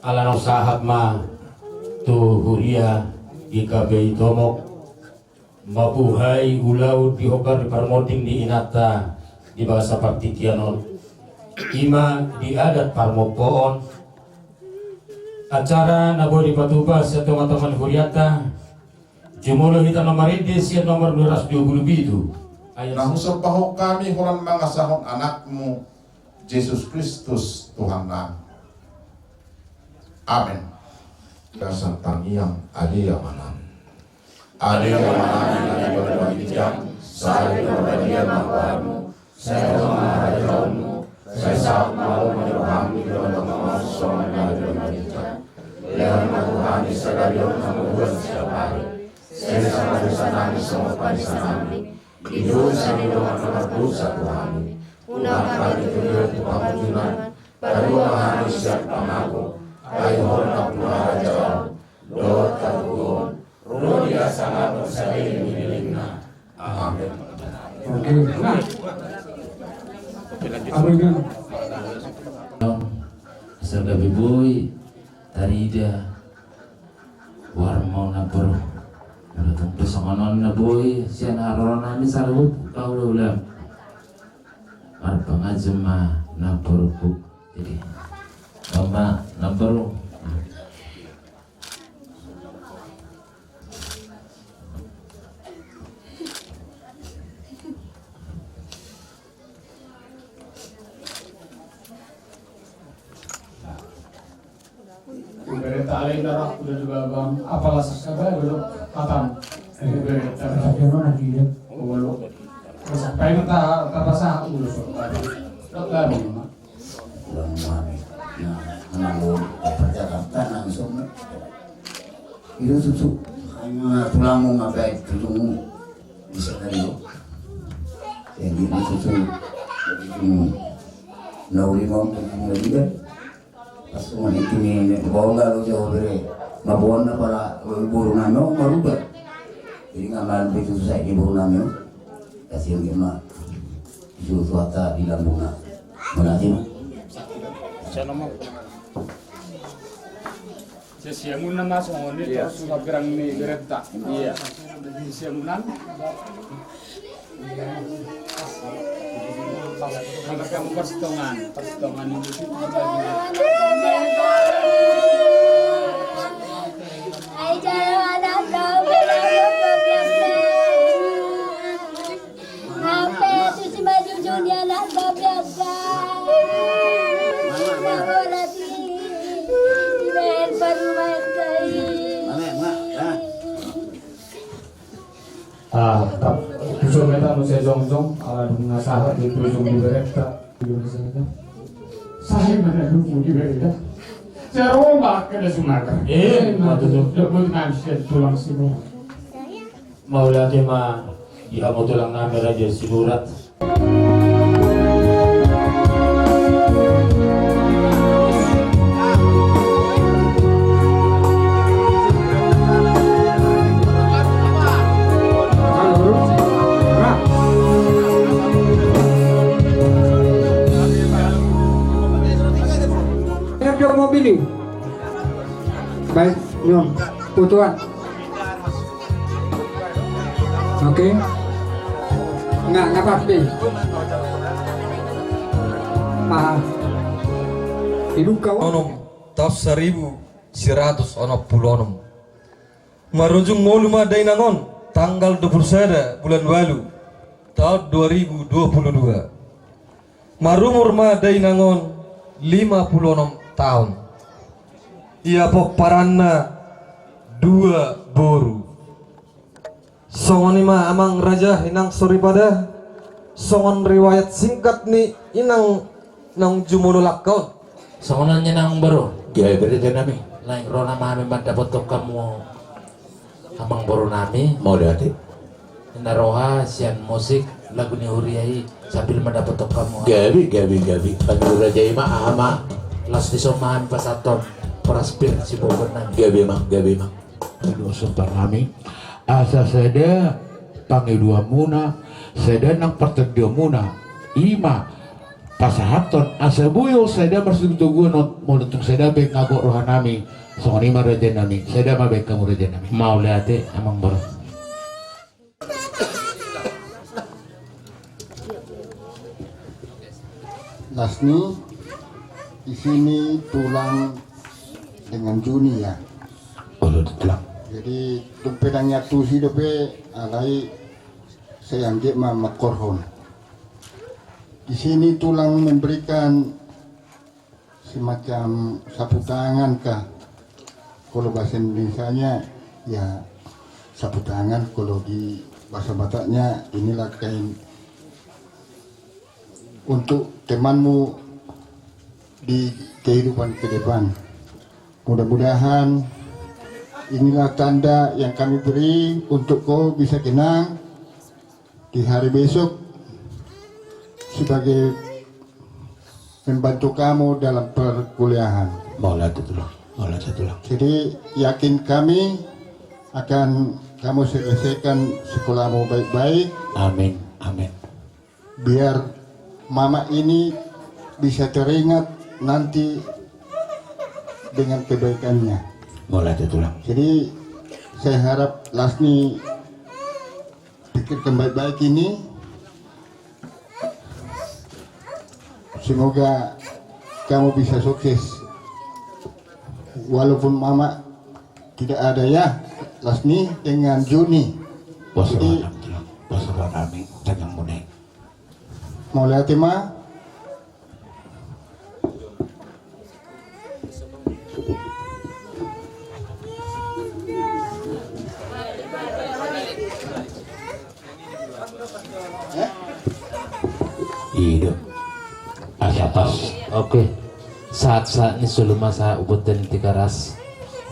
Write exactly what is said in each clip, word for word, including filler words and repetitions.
Ala naung sahat ma tu huria GKPI Tomok, mambuhai ulaon di hombar ni parmonding ni inanta di bagasan partingkian on. I ma di adat parmompoon, acara na boi dipatupa sian tongatonga ni hurianta. Jumolo hita na marende sian nomor dua ratus dua puluh pitu. Ayat na husombahon hami holan mangasahon Anakmu, Jesus Kristus, Tuhannami. Amen. Gasan tangiang. Ale Amanami. Ale Amanami na di banua ginjang, sai parbadia ma goarmu, sai ro ma harajaonmu, sai saut ma roham di banua tonga on songon na di banua ginjang. Lehon ma tu hami sadari on hangoluan siapari. Sesa ma dosanami songon panesanami di dosa ni dongan na mardosa tu hami. Unang hami togihon tu pangunjunan, palua ma hami sian pangago. Ai Ho do nampuna harajaon dohot hagogoon, ro di hasangapon saleleng ni lelengna. Amen. Oke. Amen. Asa gabe boi tarida. Warmo na bro. Ulaon pe songon on na boi sian haroro nami saluhut. Kau ulam. Marpangaji ma na bro. Jadi, mama na bro. Ibarat alai darah udah juga bang, apalah sakaba dulu katam. Ibarat darah. Tapi mana dia? Oh, lu. Terus apa yang tak, tak pasah, udah suruh tadi. Tak lari, Mak. Ulang mami. Nah, anak lu, percaya tanah semua. Itu susu. Hanya tulangmu ngapain? Tulangmu. Bisa dari lu. Jadi itu susu. Jadi itu. Nah, uli mau ketemu lagi kan? Pas cuma itu nih, nih, bawa nggak lu jauh bere. Mabuan apa lah, boru nami, oh, marubat. Jadi nggak malu itu susah di boru nami, oh. Kasihan dia mah. Itu suata di lambungna. Mana sih, Mak? Sesiamun nama songon i. Iya. Terus sudah gerang ni gerenta. Iya. Sesiamunan. Pas, pas kamu pas tongan, pas tongan itu sih. Ai jalo anak kau. Sampai tu si maju dunia nak babiasa. Nak berarti main baru main kai. Ah, tap, tusuk meta nu sai jongjong, ala dung na sahat di ujung di bereta. Sahe mana dulu di bereta. Serombak kena Sumatera. Eh, matutu. Dok bagi nami sian tulang sini. Mauliate ma di hamu tulang nami Raja Siburat. Mobil ini. Baik, Nyong. Putuan. Oke. Nga, nga pasti. Ah. Dibuka. Onom, taon saribu saratus onom pulu onom. Marujung ngolu ma dainang on, tanggal dua pulu sada bulan walu, taon dua ribu dua pulu dua. Marumur ma dainang on lima pulu onom taon. Ia pomparanna dua boru. Songon i ma amang raja inang soripada, songon riwayat singkat ni inang naung jumolo langka on. Songon on inang boru. Gabe raja nami. Lain ro nama hami mandapothon hamu. Amang boru nami. Mauliate. Na roha sian musik lagu ni huria i sambil mandapothon hamu. Gabe, gabe, gabe. Pangido raja i ma aha ma. Laos dison ma hami pasahathon horas pir siboboan nami. Gabe ma, gabe ma. Aduh, sumpah nami. Asa sada pangidoanmuna, sada nang partondionmuna. I ma pasahathon asa boi ho sada marsitonggatoguan on, molo tung sada baen hamu rohanami. Songon i ma rajanami, sada ma baen hamu rajanami. Mauliate amang boru. Las ni, di sini tulang dengan juni ya. Olo, tulang. Jadi tung pe dang iantusi dope, alai sai anggiat ma mangkorhon. Di sini tulang memberikan semacam sapu tangan kah? Kalau bahasa Indonesianya ya sapu tangan, kalau di bahasa Bataknya inilah kain untuk temanmu di kehidupan ke depan. Mudah-mudahan inilah tanda yang kami beri untuk kau bisa kenang di hari besok sebagai membantu kamu dalam perkuliahan. Mauliate tulang, mauliate tulang. Jadi yakin kami akan kamu selesaikan sekolahmu baik-baik. Amin, amin. Biar mama ini bisa teringat nanti dengan kebaikannya. Mauliate tulang. Jadi saya harap Lasni pikirkan baik-baik ini. Semoga kamu bisa sukses. Walaupun mama tidak ada ya, Lasni dengan Juni. Jadi, pos roha nami, tangiang muna i. Mauliate ma. I do. Asa pas. Oke. Sahat-sahat ni solu ma sahat ubotan Tigaras.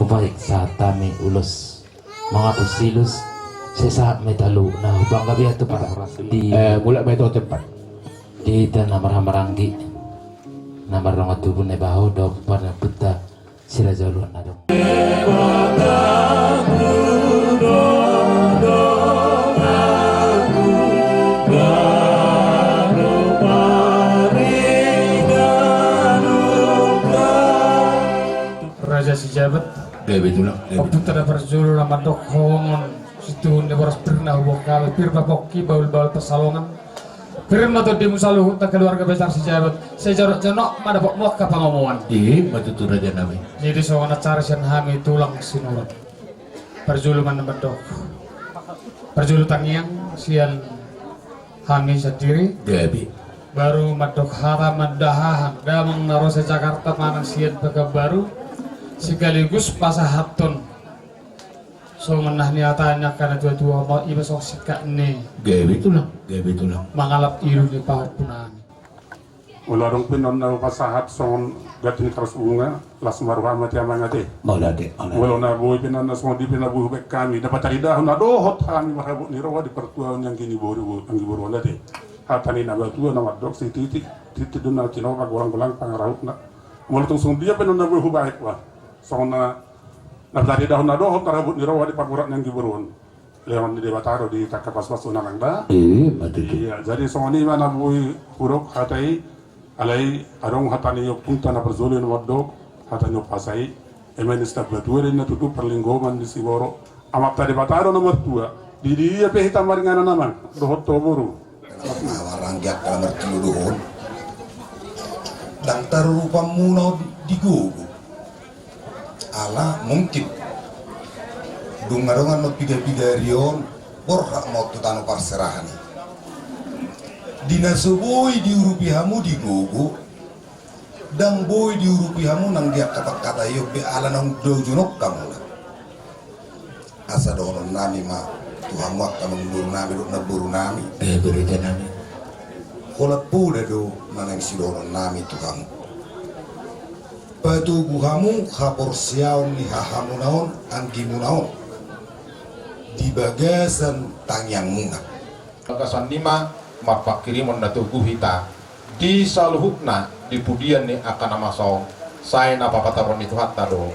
Hupasahat hami ulos. Mangapus silus, sai sahat ma i talu, na hubangga biar tu parhoras di, eh, mulak ma i tu tempat. Di hita na marhahamaranggi, na mardongan tubu na ibaho, dohot parnapunta si raja uluan na adong. Raja Sijabat. Gabe tulang, gabe. Ompunta na parjolo na mandok songon situhun ni boras pir na huboan hami, pir ma pongki, bahul-bahul pansalongan. Pir ma tondimu saluhutna keluarga besar Sijabat. Sai jonok-jonok ma dapotmu angka pangomoan. I ma tutu raja nami. Jadi songon acara sian hami tulang Sinurat. Parjolo ma na mandok. Parjolo tangiang sian hami sandiri. Gabe. Baru mandok hata mandahahang damang na ro sian Jakarta manang sian Pekanbaru, sekaligus pasahathon songon na nihatahon ni angka na tua-tua ma, iba songon singkat ni. Gabe tulang, gabe tulang. Mangalap ilu ni pahompu nami. Molo adong pe na hupasahat songon ganti ni karas bunga, las ma roham ate amang ate. Molo na boi pe na songon dia pe na boi hubaen hami, na pataridahon na dohot hami marhabot ni roha di partuaon ni anggi ni boru, anggi boruon ate. Hata ni natua-tua na mandok, sititi, titi do na tinopa, golang-golang pangarahutna. Molo tung songon dia pe na boi hubaen, bah, songon na, na pataridahon na dohot marhabot ni roha di parboruon ni anggi boruon. Lehon ni Debata do di angka pasupasu na nang da. Iya, jadi songon i ma na boi hudok hata i, alai adong hata ni ompunta na parjolo na mandok, hata ni umpasa i, eme ni sitabatua do i na tutu parlinggoman ni siborok. Amanta Debata do na martua, di dia pe hita maringanan amang, dohot ho boru. Maranggi angka na martinodohon. Ndang tarurupan muna on di gogo. Ala mungkin dung adong annon piga-piga ari on, borhat ma on tu tano parserahan i. Di na so boi diurupi hamu di gogo, ndang boi diurupi hamu nang di angka pangkataion be, ala naung dao jonok hamuna. Asa dohonon nami ma tu hamu angka amangboru nami dohot namboru nami. Eh, berita nami. Holan poda do na naeng sidohonon nami tu hamu. Patogu hamu haporseaon ni hahamuna on, anggimuna on, di bagasan tangiangmuna. Bagasan i ma marpanghirimon na togu hita di saluhutna di pudian ni angka na masa on, sai na papatarhon ni Tuhanta do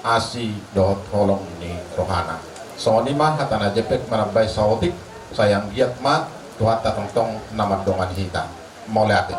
asi dohot holong ni rohana. Songon i ma hata na jempek manambai saotik, sai anggiat ma Tuhanta tongtong na mandongani hita. Mauliate.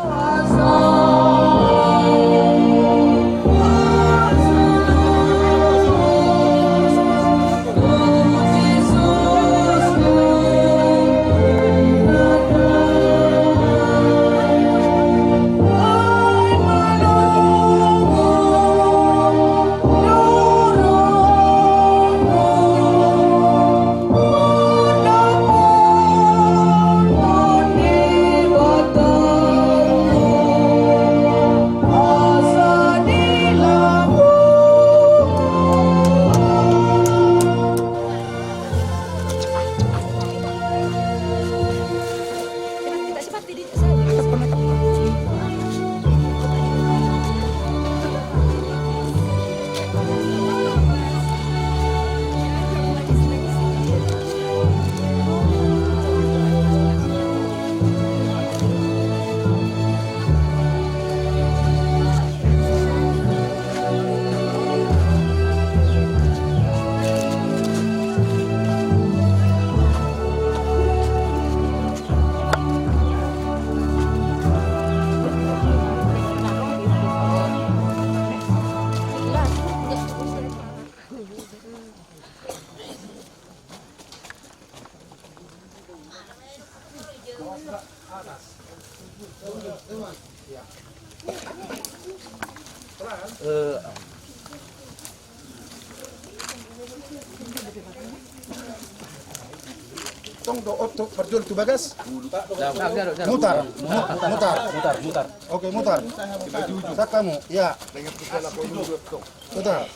Tong do oto parjolo tu bagas. Mutar, mutar, mutar. Mutar, mutar. Oke, mutar. Saka mu, ya. Mutar.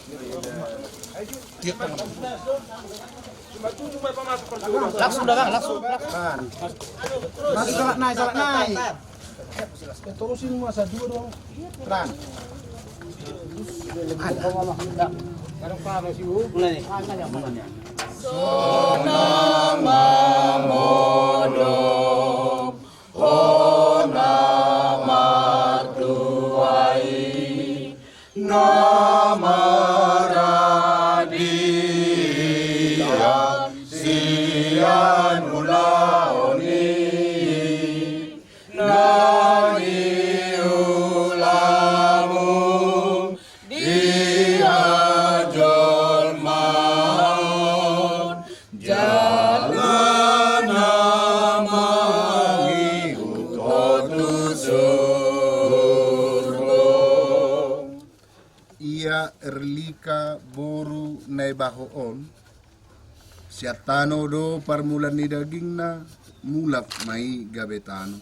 Langsung dah, Bang, langsung. Masuk, salat naik, salat naik. Terusin masa dua dong. Terang. Ada. Mulai nih. Sonang na modom, hona martuai, na maradian sian ulaon i. Na niulamu di hajolmaon, jala na mangihut ho tu surgo. Ia Erlika boru na ibaho on, sian tano do parmulaan ni dagingna, mulak ma i gabe tano.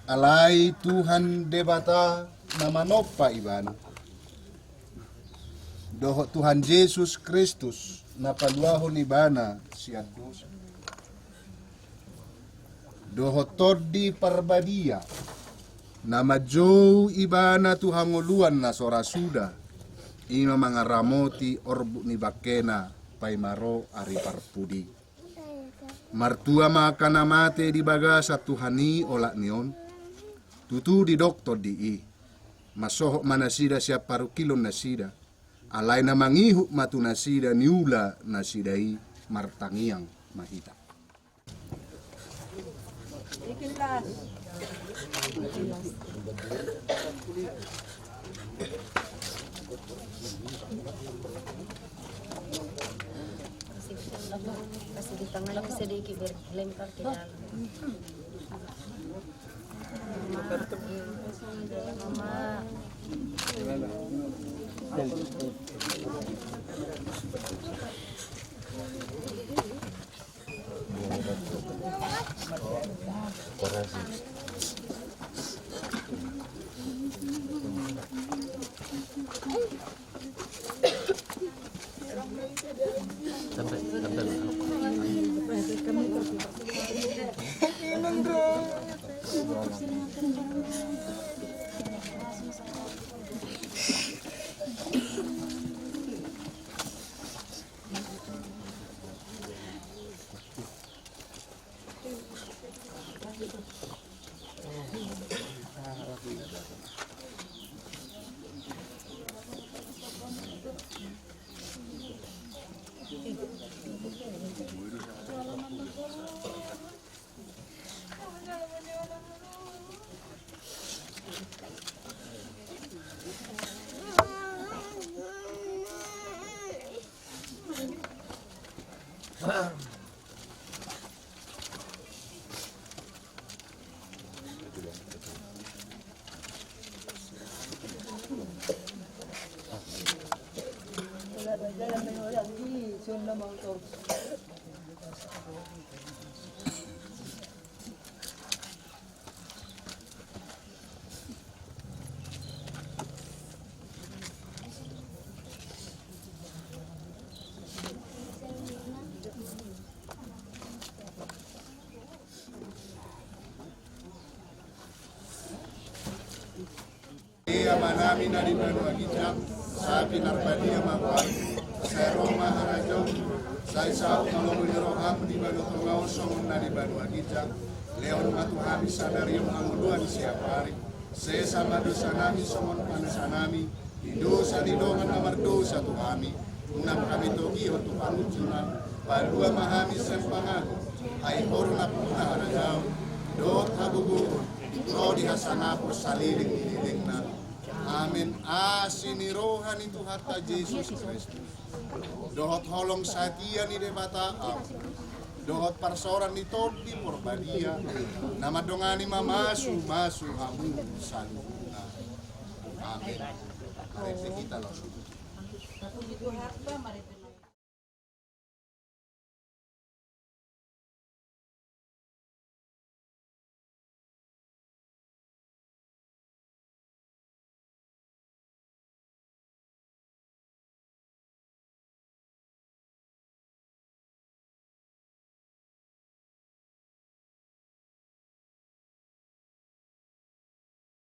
Alai Tuhan Debata na manompa ibana, dohot Tuhan Jesus Kristus na paluahon ibana sian dosa, dohot Tondi Parbadia na manjou ibana tu hangoluan na so ra suda, i ma mangaramoti orbuk ni bangkena paima ro ari parpudi. Martua ma angka na mate di bagasan Tuhan i olat ni on. Tutu didok Tondi i, mansohot ma nasida sian parungkilon nasida, alai na mangihut ma tu nasida niula nasida i. Martangiang ma hita. Kasih di tangannya sedikit biar lempar ke dalam. Mama. Ia Amanami na di banua ginjang, sai pinarbadia ma goarMu, sai ro ma harajaonMu, sai saut ma lomo ni rohaM di banua tonga on songon na di banua ginjang. Lehon ma tu hami sadari on hangoluan siapari. Sesa ma dosanami songon panesanami di dosa ni dongan na mardosa tu hami. Unang hami togihon tu pangunjunan, palua ma hami sian pangago. Ai Ho do nampuna harajaon dohot hagogoon, ro di hasangapon saleleng ni lelengna. Amen. Asi ni roha ni Tuhanta Jesus Kristus, dohot holong satia ni Debata Ama, dohot parsaoran ni Tondi Porbadia, na mandongani mamasumasu hamu saluhutna. Amen. Mari hita langsung. Puji Tuhanta, mari.